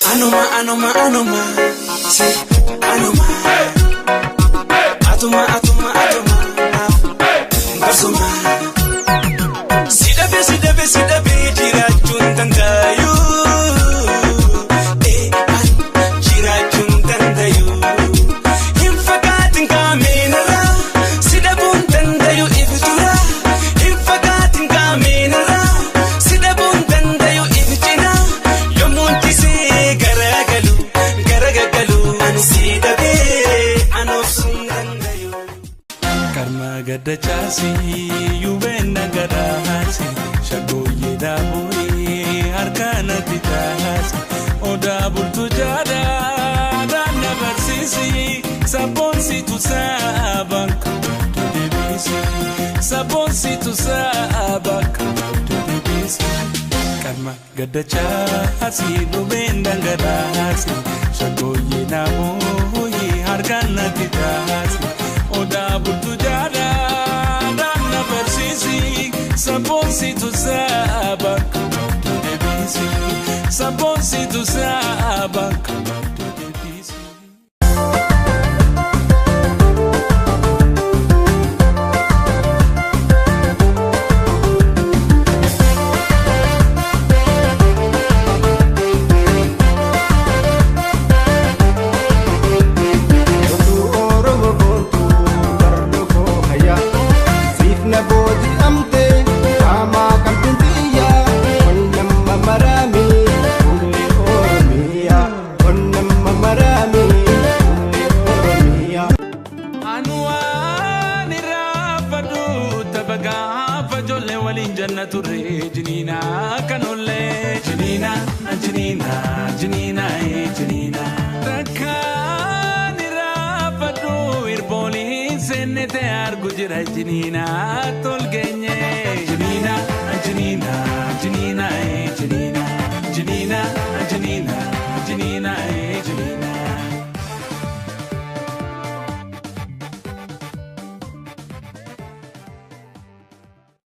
Anuma, anuma, anuma, si anuma. Atuma, atuma, atuma, barsuma. Si dhabe, si dhabe, si dhabe jiraachuun danda'u. Eh, an jiraachuun danda'u. Hin fagaatin kaameenarra, si dhabuun danda'u ibidura. Hin fagaatin kaameenarra, si dhabuun danda'u ibicina. Yommuun tisee garagalu, garagalu, ani si dhabee an obsuun danda'u. Karma gadda caasi yubeen dhangalaasi shaggooyyee daaboyee harkaanatti taasi odaa bultu jaadaa daanna barsiisi sabboonsitu saabaan kabajju deebisi sabboonsitu saabaan kabajju deebisi. Karma gadda caasi yubeen dhangalaasi shaggooyyee daaboyee harkaanatti taasi. Odaa bultu jaadaa daanna barsiisi sabboonsitu saaba kabajju deebisi sabboonsitu saaba kabajju deebisi. Oromoo boontuu barnoo hayyaa siif na booji'amtee qaamaa qalbiin xiyyaa onnamma maraamee fuullee Oromiyaa onnamma maraamee fuullee Oromiyaa. Anuwaan irraanfadhu tapha gaafa ijoollee waliin janna turre jiniinaa kan ollee. Jiniina jiniina jiniina jiniina. Takkaan irraanfadhu irbooliin seenne ta'e argu jira jiniina tolgeenye. Jiniina